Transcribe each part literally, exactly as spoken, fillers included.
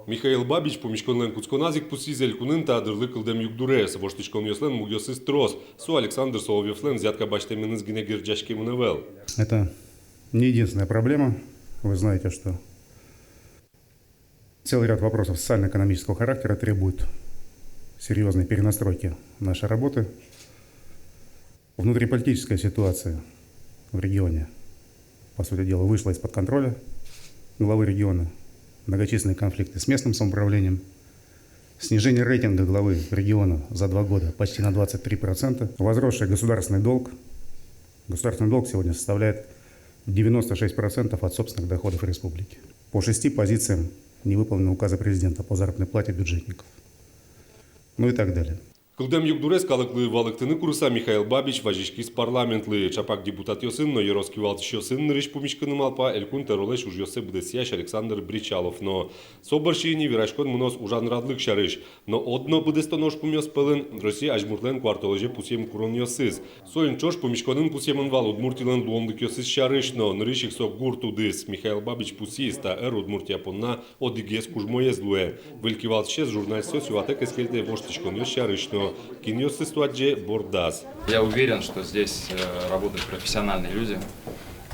Михаил Бабич пумиськонлэн кутсконаз ик пусйиз: элькунын та дырлы кылдэм югдурез, воштӥськонъёслэн мугъёсыз трос. Со Александр Соловьёвлэн взятка басьтэменыз гинэ герӟаськемын ӧвӧл. Это не единственная проблема. Вы знаете, что целый ряд вопросов социально-экономического характера требует серьёзной перенастройки нашей работы. Внутриполитическая ситуация в регионе, по сути дела, вышла из-под контроля главы региона. Многочисленные конфликты с местным самоуправлением. Снижение рейтинга главы региона за два года почти на двадцать три процента. Возросший государственный долг. Государственный долг сегодня составляет девяносто шесть процентов от собственных доходов республики. По шести позициям не выполнены указы президента по заработной плате бюджетников. Ну и так далее. Кылдэм югдурез калыклы валэктыны курыса, Михаил Бабич вазиськиз парламентлы. Чапак депутатъёсын но ёрос кивалтӥсьёсын нырысь пумиськыны малпа Элькун Тӧролэсь ужъёссэ быдэсъясь Александр Бречалов но. Со бӧрсьы ини вераськон мыноз ужанрадлык сярысь. Но одно быдэстоно ужпумъёс пӧлын — Россия азьмуртлэн куартолэзе пусъем куронъёсыз. Соин ӵош пумиськонын пусъемын вал Удмуртилэн луонлыкъёсыз сярысь но. Нырысь ик со гурт удыс. Михаил Бабич пусйиз: та ӧр Удмуртия понна одӥгез кужмоез луэ. Выль кивалтӥсез журналистъёс юатэк эскериз воштӥськонъёс сярысь но. Кинъёсыз туэ адӟе бордаз. Я уверен, что здесь, э, работают профессиональные люди.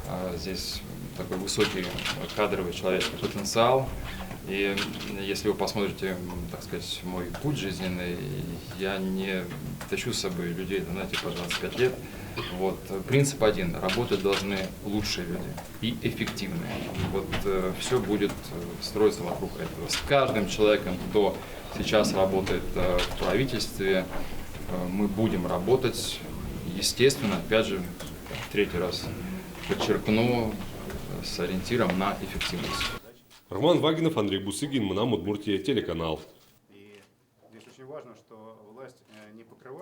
А, здесь такой высокий кадровый человеческий потенциал. И если вы посмотрите, м, так сказать, мой путь жизненный, я не тащу с собой людей, знаете, по двадцать пять лет. Вот, э, принцип один. Работать должны лучшие люди и эффективные. Вот, э, всё будет, э, строиться вокруг этого. С каждым человеком, кто сейчас работает, э, в правительстве, э, мы будем работать, естественно, опять же, третий раз подчеркну, э, с ориентиром на эффективность. Роман Вагинов, Андрей Бусыгин, «Мынам Удмуртие» телеканал. И здесь очень важно, что власть, э, не покрывает